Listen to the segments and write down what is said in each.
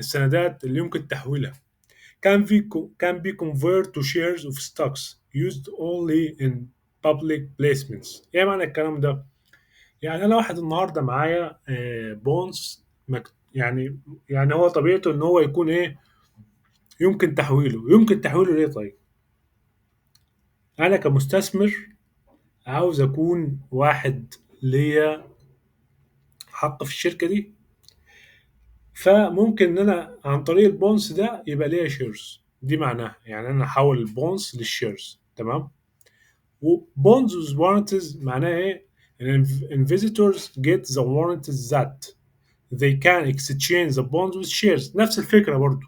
السندات اللي يمكن تحويلها can be converted to shares of stocks used only in public placements. ايه معنى الكلام ده؟ يعني انا واحد النهارده معايا bonds، يعني هو طبيعته ان هو يكون ايه؟ يمكن تحويله. يمكن تحويله ليه؟ طيب انا كمستثمر عاوز اكون واحد ليا حق في الشركة دي، فممكن ان انا عن طريق ال bonds ده يبقى ليا shares. دي معناها يعني انا احول ال bonds لل shares. تمام. و bonds with warranties معناها ايه؟ ان investors get the warranties that they can exchange the bonds with shares. نفس الفكرة برضو،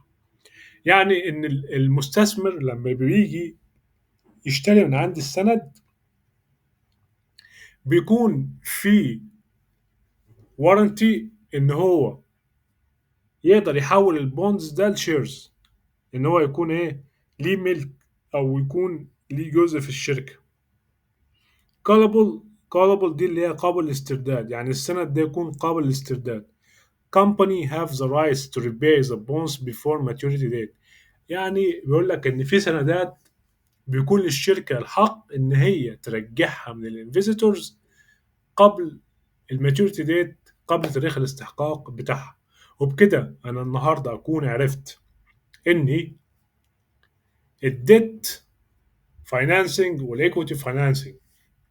يعني ان المستثمر لما بيجي يشتري من عند السند بيكون في warranty ان هو يقدر يحول ال bonds ده ل shares، ان هو يكون ايه؟ ليه ملك او يكون ليه جزء في الشركة. callable، callable دي اللي هي قابل للاسترداد، يعني السند ده يكون قابل للاسترداد. company have the rights to repay the bonds before maturity date. يعني بيقول لك ان في سندات بيكون للشركة الحق ان هي ترجعها من ال investors قبل ال maturity date، قبل تاريخ الاستحقاق بتاعها. وبكده انا النهارده اكون عرفت اني ال debt financing وال equity financing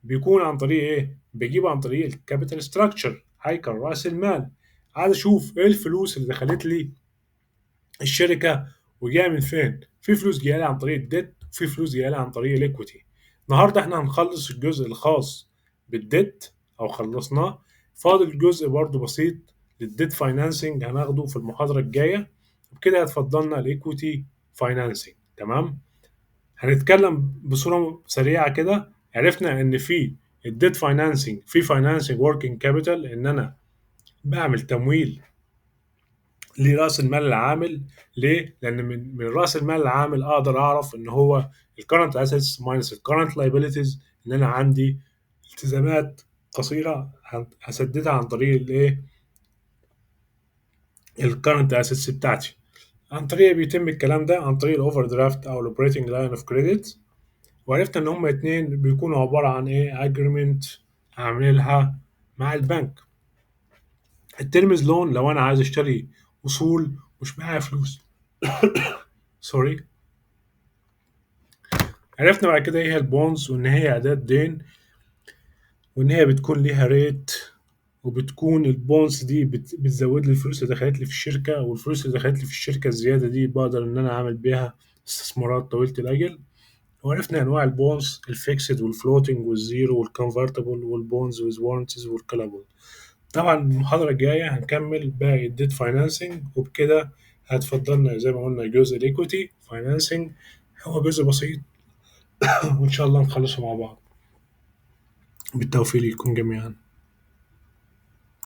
بيكون عن طريق ايه؟ بيجيب عن طريق ال capital structure، هيكل راس المال. عايز اشوف ايه الفلوس اللي دخلت لي الشركة وجاية من فين. في فلوس جاية لي عن طريق ال debt، وفي فلوس جاية لي عن طريق ال equity. النهارده احنا هنخلص الجزء الخاص بال debt او خلصناه، فاضل جزء برضو بسيط لل debt financing هناخده في المحاضرة الجاية. وبكده هتفضلنا ال equity financing. تمام. هنتكلم بصورة سريعة كده. عرفنا ان في ال debt financing في financing working capital، ان انا بعمل تمويل لراس المال العامل. ليه؟ لان من راس المال العامل اقدر اعرف ان هو ال current assets minus ال current liabilities، ان انا عندي التزامات قصيرة هسددها عن طريق الايه؟ ال current assets بتاعتي. عن طريق بيتم الكلام ده عن طريق ال overdraft او ال operating line of credit. وعرفت ان هما اتنين بيكونوا عبارة عن ايه؟ agreement عاملها مع البنك. ال terms loan لو انا عايز اشتري اصول مش معايا فلوس sorry. عرفنا بعد كده ايه هي ال bonds، وان هي اداة دين، وان هي بتكون ليها rate، وبتكون ال bonds دي بتزود لي الفلوس اللي دخلت لي في الشركة، والفلوس اللي دخلت لي في الشركة الزيادة دي بقدر ان انا اعمل بيها استثمارات طويلة الاجل. وعرفنا انواع البونز، الفيكسد والفلوتنج والزيرو والكونفرتبل والبونز ويز وارنتيز والكلابل. طبعا المحاضرة الجاية هنكمل باقي ال debt financing، وبكده هتفضلنا زي ما قلنا جزء ال equity financing، هو جزء بسيط وان شاء الله نخلصه مع بعض. بالتوفيق لكم جميعا.